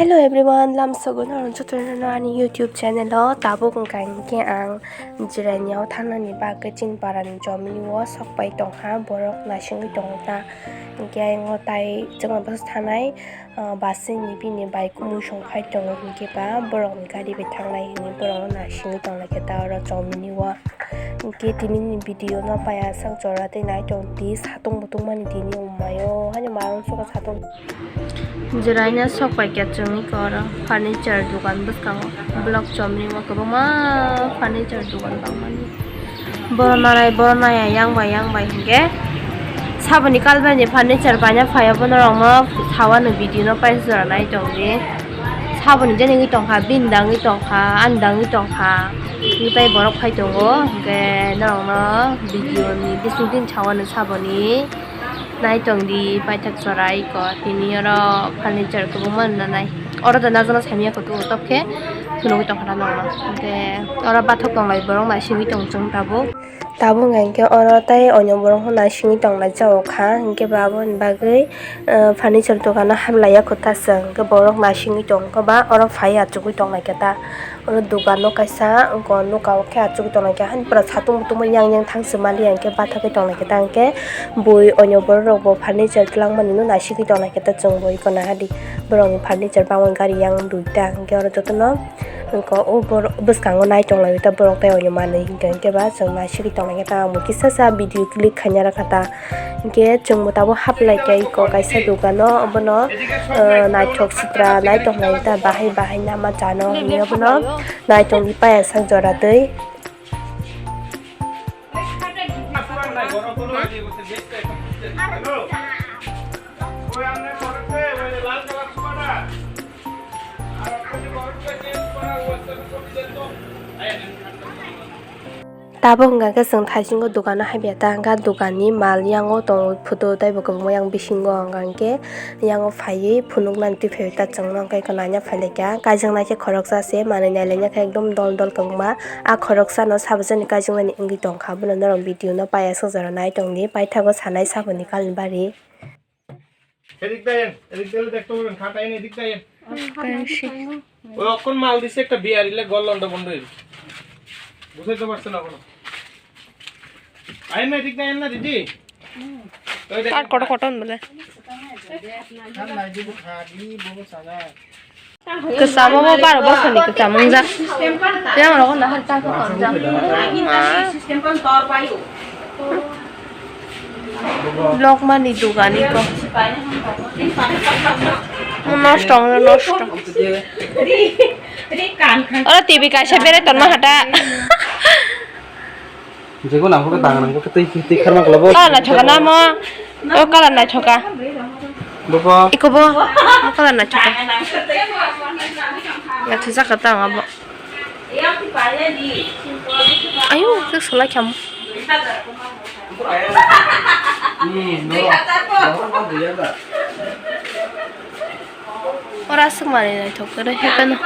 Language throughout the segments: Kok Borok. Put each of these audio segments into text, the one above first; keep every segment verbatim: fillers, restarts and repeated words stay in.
Hello everyone, lamsogo norok jotono ani YouTube channel o tabuk wngkha hinkhe ang Jirania o thangnani bagwi chini parani chomini o sokpai tongkha, borok naisingwi tongkha. Hinkhe ayang o tai chwngno bwswk thanai, ah, bus ni bini bai kumui song phai tongo hinkhe ba borokni gari bai thangnai hinwi borokno naisingwi tonglaikha ta oro chomini o. Hinkhe tinini video no paiya sak jora tei nai tong di, satung butung mani tini wngmai o, haino marung suka satung. Jeraina sok pai khe chwngwi khe oro furniture dogan bwskango block chomni o kwbangma furniture dogan tongmani. Borok nanai borok naiya yang bai yang bai hinkhe saboni kalbai ni furniture paina phaiya bo norokno sawano video no paisa jora nai tongdi. Saboni jani wngwi tongkha, bini dangwi tongkha, ani dangwi tongkha, tini pai borok phai tongo hinkhe norokno video ni bising tini sawano saboni. Naitong di paithak chora iko tini oro furniture kwbangma nanai. Oro da najana samya kutu top khe phunugwi tongkha na nokno. Hinkhe oro bathok tonglai borok naisingwi tong chwng tabuk. Tabuk hwnkha hinkhe oro tei onyo borok no naisingwi tonglai chao kha. Hinkhe ba aboni bagwi, eh, furniture dogano hamlaiya kho ta chwng. Hinkhe borok naisingwi tong khe ba oro phai achugwi tonglai khe ta. Oro dogano kaisa wngkha, noka o khe achugwi tongnaikha, hani pura satung butungma yang yang thang se maliya hinkhe bathagwi tongnaikhe ta hinkhe bui onyo borok rokbo furniture twlangmani no naisigwi tongnaikhe ta chwngbo iko nahadi borokni furniture bangmani gari yang duita hinkhe oro jotono wngkha o borok bwskango nai tonglaio ta borok tei onyo manwi hinkhe hinkhe ba chwng naisigwi tongnaikhe ta ang bo kisa sa video click khaina rwkha ta. Hinkhe chwngbo tabuk haplai khe iko kaisa dogano, obono, ah, naithok sitra nai tongnai ta bahai bahai nama chano hinwi obono nai tongwi paiya sak jora twi. Tabuk hwnkha khe chwng thaisingo dogano habya ta hwnkha, doganni mal yango tongo photo teibo kwbangma yang bisingo hwnkha hinkhe yango phaiwi phunuknani twi phaiwi ta chwngno hwnkhe eko naina phailaikha. Kaijaknai khe khoroksa se manwi nailaina khe ekdom dol dol kwbangma. A khoroksano sabajani kaijaknani wngwi tongkha, bono norok video no paiya swk jora nai tongdi, paithago sanai saboni kalni bari. এদিক দিয়ে আয়, এদিক দিয়ে দেখতে পাবেন, খাট আইন এদিক দিয়ে আয়। ওই অখন মাল দিছে একটা বিয়ার, ইলে গল লন্ডা বন্ধ হইবে। বুঝাইতে পারছে না এখনো। আইন না, এদিক দিয়ে আইন না, দিদি। ওই দেখ। আর কত কটন বলে? আর নাই, দিদি, খা, দি, বলো, সাজা। Kwchamo bo baro bosor ni kwchamo wngjak. Yang rok na hal ta khe tongjak. Lokma ni dogan iko. Nosto wngno nosto. Oro T V kaisa berai tonma hata. Jekon nangkukhe tang nangkukhe twi twi kharma kla bo. Kalar naithoka namo. O kalar naithoka. Bobo. Iko bo. O kalar naithoka. Naithojakha tang abo. Ayo, khe solai khamo. Hmm, no. Oro aswk manwi naithok kwrwi haphano.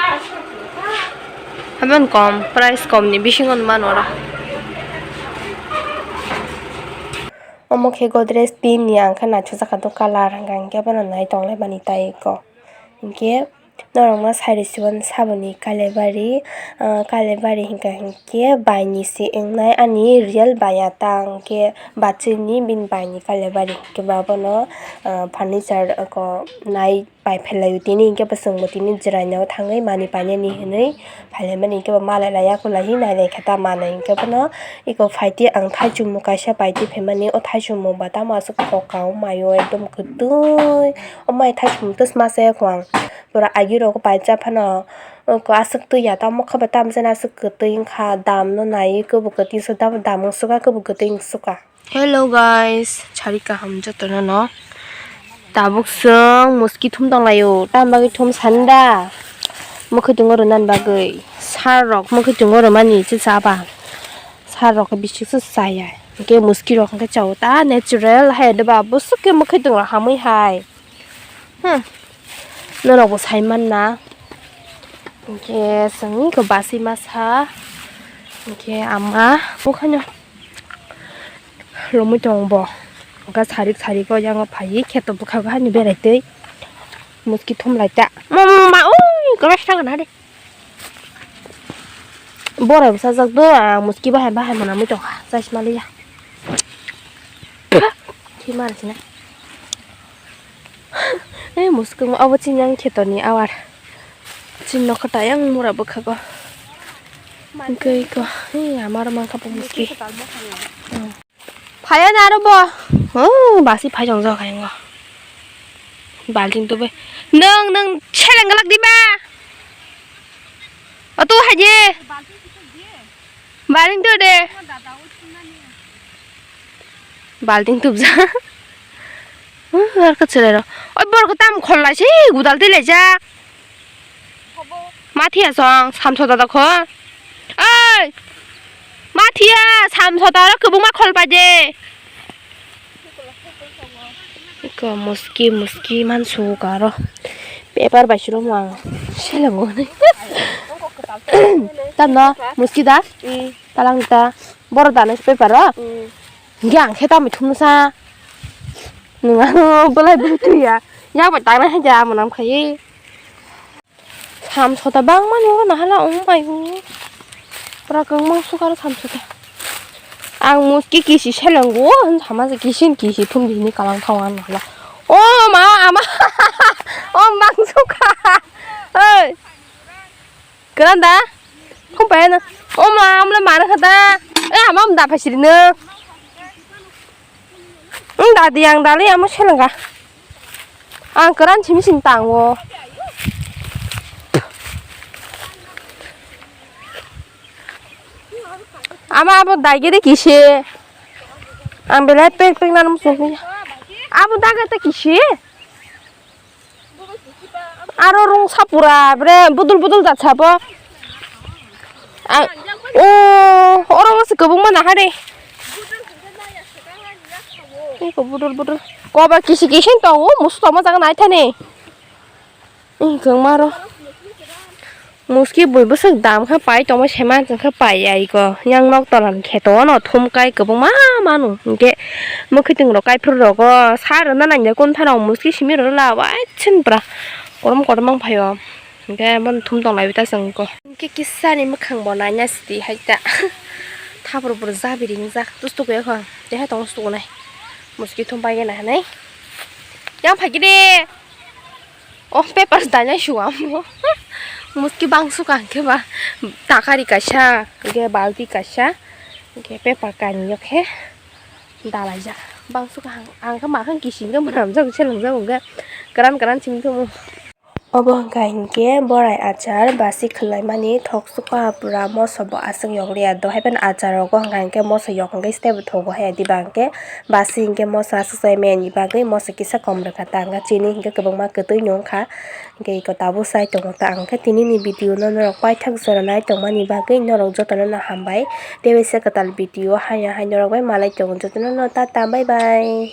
Haphano kom, price kom ni bisingo mano oro. Omo khe Godrej tin ni ang khe naithok jakha do colour hwnkha hinkhe bono nai tonglaimani tai eko. Hinkhe norokno sai rw siboni saboni Kailaibari, ah, Kailaibari hinkha hinkhe bai ni se wngnai ani real bai ya ta hinkhe bachwi ni bini bai ni Kailaibari hinkhe ba bono, ah, furniture eko nai. Pai phelaio tini hinkhe bo chwngbo tini jwraino thangwi manwi painani hinwi phailaimani hinkhe bo malai laiya khwlaiwi nailai khe ta manwi hinkhe bono eko phaitwi ang thaichukmung kaisa paitwi phaimani o thaichukmung ba tamo aswk khoka o maio ekdom kwtwi o mai thaichukmung twsma se khwang pura agee rok paijak phano eko aswk twi ya tamo khe bo tamo jani aswk kwtwi wngkha damno naiwi kwbo kwtwi se tamo dam wngsukha kwbo kwtwi wngsukha. Hello guys, sari kaham jotono no. Tabuk chwng muski thum tonglaio, tamni bagwi thum sani da? Mwkhwtwng o rwnani bagwi sar rok mwkhwtwng o rwmani se cha ba. Sar rok khe bisi se chaya. Hinkhe muski rok hinkhe chao ta natural hai de ba bwswk khe mwkhwtwng rok hamwi hai. Hmm. Norok bo sai manna. Hinkhe chwng khe basui masa. Hinkhe ama bukhaino romwi tongo bo. Hinkhe sarik sarik o yang phaiwi kheto bwkha bwkha ni berai twi. Muski thum lai ta. Ma, ma, ma, ui, kora sa na de. Borai bwsajak do, ang muski bahai bahai mwnamwi tongkha, chasma liya. Khi mar sina. Eh, muski mo abo chini ang kheto ni awar. Chini nokha ta yang mura bwkha go. Goi go, eh, amar mangkha bo muski. Phaiya na aro bo. Oh, basi phai jong jok ayang go. Balting tubui. Nung, nung seleng galak diba? Atu haji. Balting tu de. Balting tubja. Uh, ar ka chelero. Oi, bor ko tam khol lai se, gudal te le ja. Ma thiya song, samso dada kho. Oi! Ma thiya, samso dada kwbangma khol paide. Iko muski, muski man su karo. Paper bai suro mang. Selengo ne. Tamno, muski da? Mm. Talang ta. Boro da ne paper ro? Mm. Hingke ang khe tamo thumsa. Nung ano belai bwtwi ya. Yak bai tangnai hai ja amo nam khai. Samsota bangmani o nahala ong bai ong. Pura kwbangma sukar samsota. Ang muski kisi selengo hin sama se kisi kisi thum di hini kalang thang ang nahala. O ma ama. O bang suka. Oi. Kwran da? Thum pai na. O ma amle mana khata. E ama da phasiri no. Ang dadi ang dali amo selengka. Ang kwran simi sini tango. Ama abo daigede kisi. Ang belai pek pek nanam sini. Abo daga te kisi. Aro rung sapura bre budul budul jat sabo. A, o, oro se kwbangma naha de. Eko budul budul. Koba kisi kisi tongo, musu tongma jaga nai thani. Ih, kwbangma aro. Muski bui bwswk dam khe pai tongma sema chwng khe pai ya iko. Yang nok tola ni kheto no thum kai kwbangma manu. Hinkhe mwkhwtwng rok kai phuru rogo sa rwna nang ya kun phano muski simi rwla wai chin bwra korom korom mang phaio. Hinkhe bono thum tong lai ta chwng iko. Hinkhe kisa ni mwkhang bo nai na sidi hai ta. Thapur bwrw jabiri wngjak tus tuku ya kho. Tei hai tongo tuku nai. Muski thum pai ya na hinui. Yang phai khe de. Oh, paper dainai suam. Muski bang suka hingke ba. Takari kaisa, hingke balti kaisa, hingke paper kainwi khe dalaijak. Bang suka ang, ang khe makhang kisingo mwnamjak, selangjak hingke kran kran simi tumo. Obo hingka hingke borai achar basi khwlaimani thok suka pura moso bo aswk yokliya do, haiphano achar rogo hingka hingke moso yok hingke step thogo hai diba hingke. Basi hingke moso aswk chai mani bagwi moso kisa kom rwkha ta hingke chini hingke kwbangma kwtwi nw wngkha. Hingke eko tabuk chai tongo ta ang khe tini ni video no norok paithak jora nai tongmani bagwi norok jotono no hambai tei waisa kwtal video haino hai norok bai malai tongo jotono no tata bye bye.